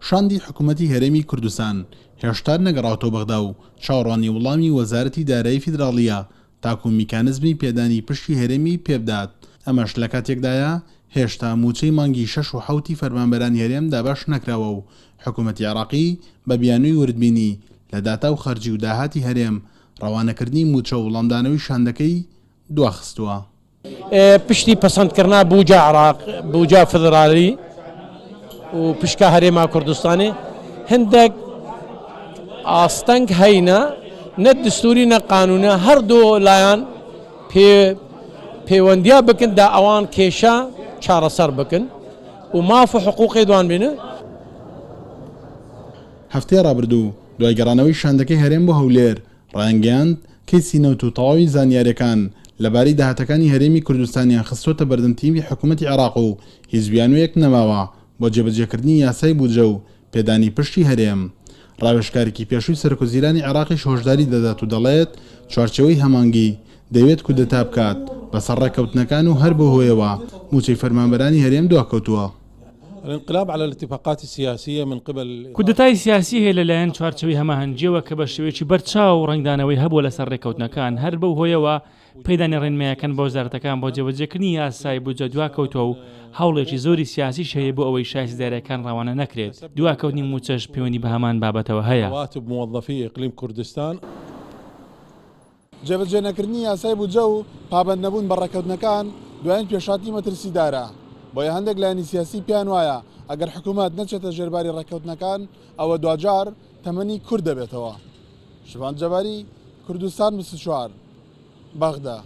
شاندی حکومەتی هەرێمی کوردستان هێشتا نەگەڕاوتەوە بەغدا و چاوەڕوانی وڵامی وەزارەتی دارایی فیدراڵییە تاکو میکانزمی پێدانی پشکی هەرێمی پێبدات، ئەمەش لەکاتێکدایە هێشتا مووچەی مانگی شەش و حەوتی فەرمانبەرانی هەرێم دابەش نەکراوە و حکومەتی عێراقی بە بیانووی وردبینی لە داتا و خەرجی و داهاتی هەرێم ڕەوانەکردنی مووچە و وڵامدانەوەی شاندەکەی دواخستووە. پشتی پەسەندکردنا بوجا عراق، بوجا فدرالی و پشکا هەرێما کوردستانی هندێک ئاستەنگ هەینە نە دستوری نە قانونە هەردوو لایەن پێ پەیوەندیا بکن دا ئەوان کێشە چارەسەر بکن و ماف و حقوقی دوان بینن. هەفتەی ڕابردوو دوای گەڕانەوەی شاندەکەی هەرێم بۆ هەولێر، ڕایانگەیاند، کەیسی نەوت و تەواوی زانیارییەکان لەبارەی داهاتەکانی هەرێمی کوردستانیان خستووەتە بەردەم تیمی حکومەتی عێراق و هیچ بیانوویەک نەماوە بۆ جێبەجێکردنی یاسای بودجە و پێدانی پشکی هەرێم. ڕاوێژکارێکی پێشووی سەرۆکوەزیرانی عێراقیش هۆشداری دەدات و دەڵێت، چوارچێوەی هەمانگی دەیەوێت کودەتا بکات بەسەر ڕێککەوتنەکان و هەر بەو هۆیەوە مووچەی فەرمانبەرانی هەرێم دواکەوتووە. الانقلاب على الاتفاقات السیاسیە من قبل. کودەتای سیاسی هەیە لەلایەن چوارچێوەی هەماهەنگییەوە کە بە شێوەیەکی بەرچاو ڕەنگدانەوەی هەبووە لەسەر ڕێککەوتنەکان، هەر بەو هۆیەوە پێدانی ڕێنمایەکان بە وەزارەتەکان بۆ جێبەجێکردنی یاسای بودجە دواکەوتووە و هەوڵێکی زۆری سیاسیش هەیە بۆ ئەوەی شایستەدارییەکان ڕەوانە نەکرێت، دواکەوتنی مووچەش پەیوەندی بە هەمان بابەتەوە هەیە. رواتب موظفی اقلیم کردستان. جێبەجێنەکردنی یاسای بودجە و پابەندنەبوون بە ڕێککەوتنەکان دوایین پێشهاتی مەترسیدارە، بۆیە هەندێک لایەنی سیاسی پێیان وایە ئەگەر حکومەت نەچێتە ژێرباری ڕێککەوتنەکان ئەوە دواجار تەمەنی کورت دەبێتەوە. شڤان جەباری، کوردستان 24، بەغدا.